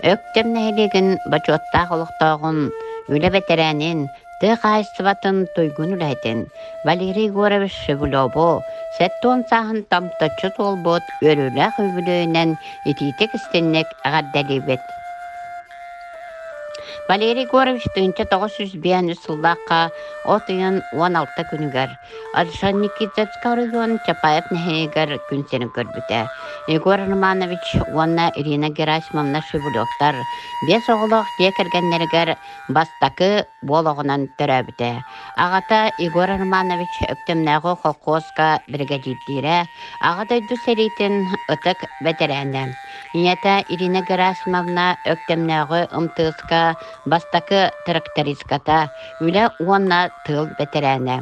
Өктөм нэһилиэгин бочуоттаах олохтооҕун, үлэ бэтэрээнин, тыа хаһаайыстыбатын туйгун үлэһитин Валерий Егорович Шевелеву 70 сааһын томточчу туолбут үөрүүлээх үбүлүөйүнэн итиитик-истинник эҕэрдэлиибит! Валерий Егорович 1905 сыллаахха от ыйын 16 күнүгэр Орджоникидзевскай оройуон Чапаев нэһилиэгэр күн сирин көрбүтэ. Егор Романович уонна Ирина Герасимовна Шевелевтар биэс оҕолоох дьиэ кэргэннэригэр бастакы уол оҕонон төрөөбүтэ. Аҕата Егор Романович Өктөмнөөҕү холкуоска биригэдьиирдиирэ, Аҕа дойду сэриитин ытык бэтэрээнэ. Ийэтэ Ирина Герасимовна Өктөмнөөҕү МТС-ка бастакы трактористката, үлэ уонна тыыл бэтэрээнэ.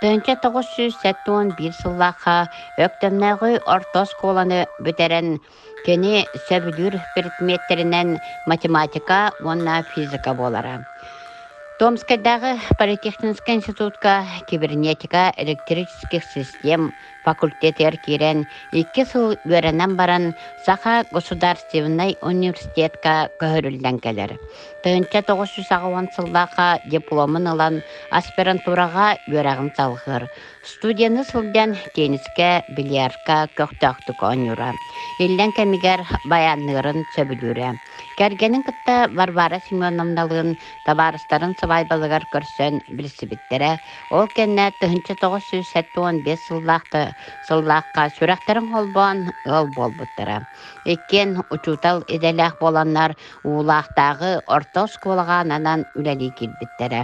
1971 сыллаахха Өктөмнөөҕү орто оскуоланы бүтэрэн, кини сөбүлүүр предметтэринэн математика уонна физика буолара. Томскайдааҕы политехническай институтка кибернетика электрических систем факультетыгар киирэн, икки сыл үөрэнэн баран Саха государственнай университетка көһөрүллэн кэлэр. 1980 сыллаахха дипломун ылан аспирантураҕа үөрэҕин салҕыыр. Студияны сылдьан теннискэ, бильярдка көхтөөхтүк оонньуура. Иллэҥ кэмигэр баянныырын сөбүлүүрэ. Кэргэнин кытта Варвара Семеновналыын табаарыстарын сыбаайбалыгар көрсөн билсибиттэрэ. Ол кэннэ 1975 сыллаахха сүрэхтэрин холбоон ыал буолбуттара. Иккиэн учуутал идэлээх буоланнар Уулаахтааҕы орто оскуолаҕа ананан үлэлии киирбиттэрэ.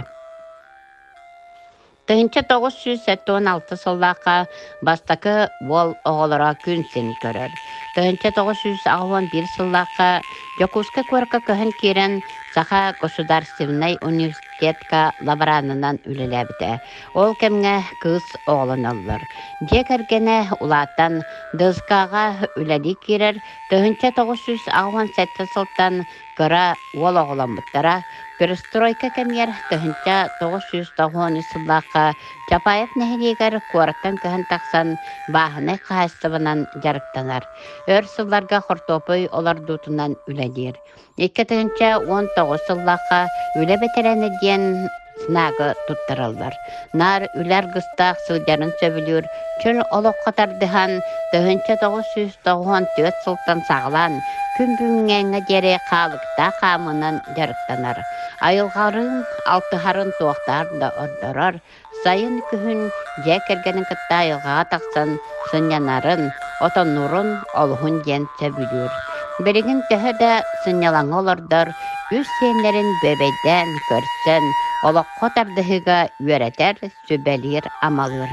1976 сыллаахха бастакы уол оҕолоро күн сирин көрөр. 1981 сыллаахха Дьокуускай куоракка көһөн киирэн Саха государственнай университетка лаборанынан үлэлээбитэ. Ол кэмҥэ кыыс оҕолоноллор. Дьиэ кэргэнэ улаатан ДСК-ҕа үлэлии киирэр 1987 сылтан кыра уол оҕоломмуттара. Перестройка кэмигэр 1993 сыллаахха Чапаев нэһилиэгэр куораттан көһөн тахсан бааһынай хаһаайыстыбанан дьарыктанар. Өр сылларга хортуоппуй олордуутунан үлэлиир. 2019 сыллаахха үлэ бэтэрээнэ диэн знагы туттараллар. Наар үлэ аргыстаах сылдьарын сөбүлүүр, чөл олоххо тардыһан, 1994 сылтан саҕалаан күн бүгүҥҥэ диэри хаалыктаах хаамыынан дьарыктанар. Айылҕарын, алтыһарын туохтаар да ордорор, Сайын, күһүн дьиэ кэргэнин кытта айылҕаҕа тахсан сынньанарын, отоннуурун олуһун диэн сөбүлүүр. Билигин төһө да сынньалаҥҥа олордор, үс сиэннэрин бүөбэйдээн, көрсөн, олоххо тардыһыыга үөрэтэр, сүбэлиир-амалыыр.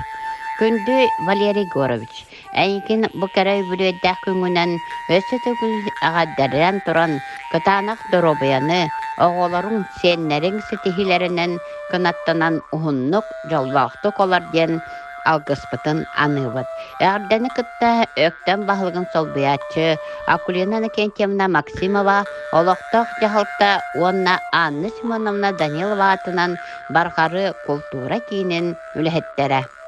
Күндү Валерий Егорович, Эйигин бу кэрэ үбүлүөйдээх күҥҥүнэн өссө төгүл эҕэрдэлээн туран, кытаанах доруобуйаны, оҕолоруҥ, сиэннэриҥ ситиһиилэринэн кынаттанан уһуннук, дьоллоохтук олор диэн алгыспытын аныыбыт. Эҕэрдэни кытта Өктөм баһылыгын солбуйааччы Акулина Иннокентьевна Максимова, олохтоох дьаһалта уонна Анна Семеновна Данилова аатынан Барҕары култуура киинин үлэһиттэрэ.